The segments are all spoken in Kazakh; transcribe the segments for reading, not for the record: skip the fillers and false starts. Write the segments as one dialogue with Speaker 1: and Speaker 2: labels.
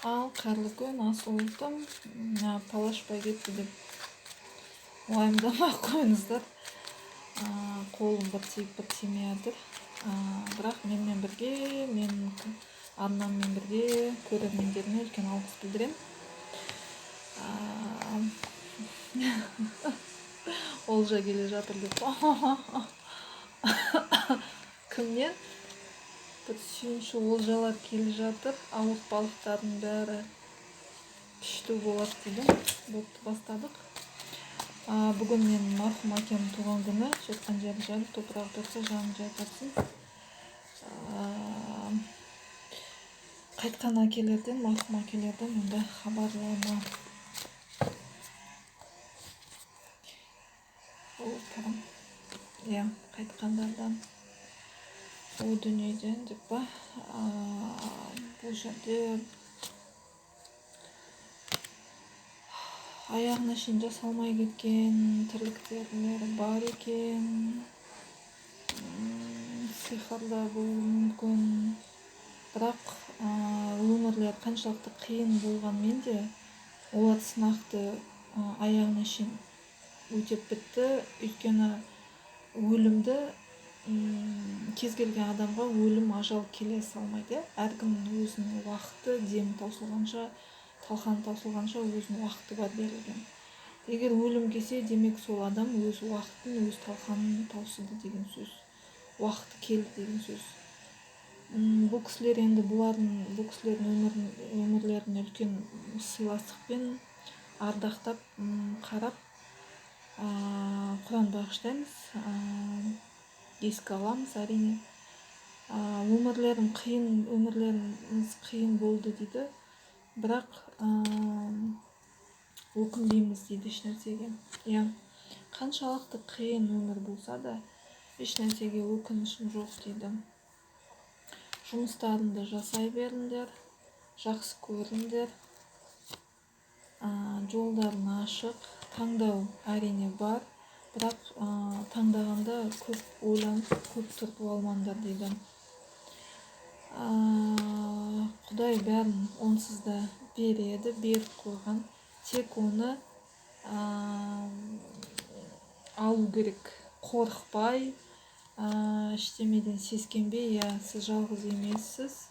Speaker 1: Ал қайырлы күн, асыл ұлтым. Палашпай кетті деп уайымдамай ақ қойыңыздар. Қолым бір тиіп, бір тимей жатыр. Бірақ менімен бірге, менің арнаммен бірге көрермендеріме үлкен алғыс білдіремін. Олжа келе жатыр деп. Кімнен? Бір сүйінші олжалар келе жатыр. Ауыртпалықтардың бәрі күшті болады дейді. Бопты, бастадық. Бүгін менің марқұм әкемнің туған күні. Жатқан жері жайлы, топырағы тотса, жанын жай тапсын. Қайтқан әкелерден, марқұм әкелерден енді хабарлама. Иә, қайтқандардан, о дүниеден деп па. Бұл жерде аяғына шейін жасалмай кеткен тірліктер бар екен. Сиқыр да болуы мүмкін. Бірақ өмірлері қаншалықты қиын болғанмен де, олар сынақты аяғына шейін өтеп бітті. Өйткені өлімді, кез келген адамға өлім, ажал келе салмайды. Әркімнің өзінің уақыты, демі таусылғанша, талқаны таусылғанша өзінің уақыты бар берілген. Егер өлім келсе, демек сол адам өз уақытын, өз талқанын таусыды деген сөз. Уақыты келді деген сөз. Бұл кісілер енді бұл кісілердің өмірлерін үлкен сыйластықпен ардақтап, қарап, Құран бағыштаймыз, еске аламыз әрине. Өмірлерім қиын, өмірлеріміз қиын болды дейді. Бірақ өкінбейміз дейді ешнәрсеге. Иә, қаншалықты қиын өмір болса да, ешнәрсеге өкінішім жоқ дейді. Жұмыстарыңды жасай беріңдер, жақсы көріңдер. Жолдарың ашық, таңдау әрине бар, бірақ таңдағанда көп ойланып, көп тұрып алмаңдар дейді. Құдай бәрін онсыз да береді, беріп қойған. Тек оны алу керек, қорықпай, ештемеден сескенбей. Иә, сіз жалғыз емессіз.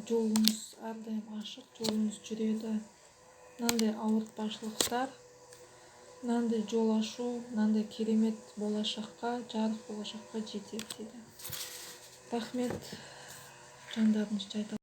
Speaker 1: Жолыңыз әрдайым ашық, жолыңыз жүреді. Мынандай ауыртпашылықтар, мынандай жол ашу, мынандай керемет болашаққа, жарық болашаққа жетеді дейді. Рахмет, жандарыңыз жай.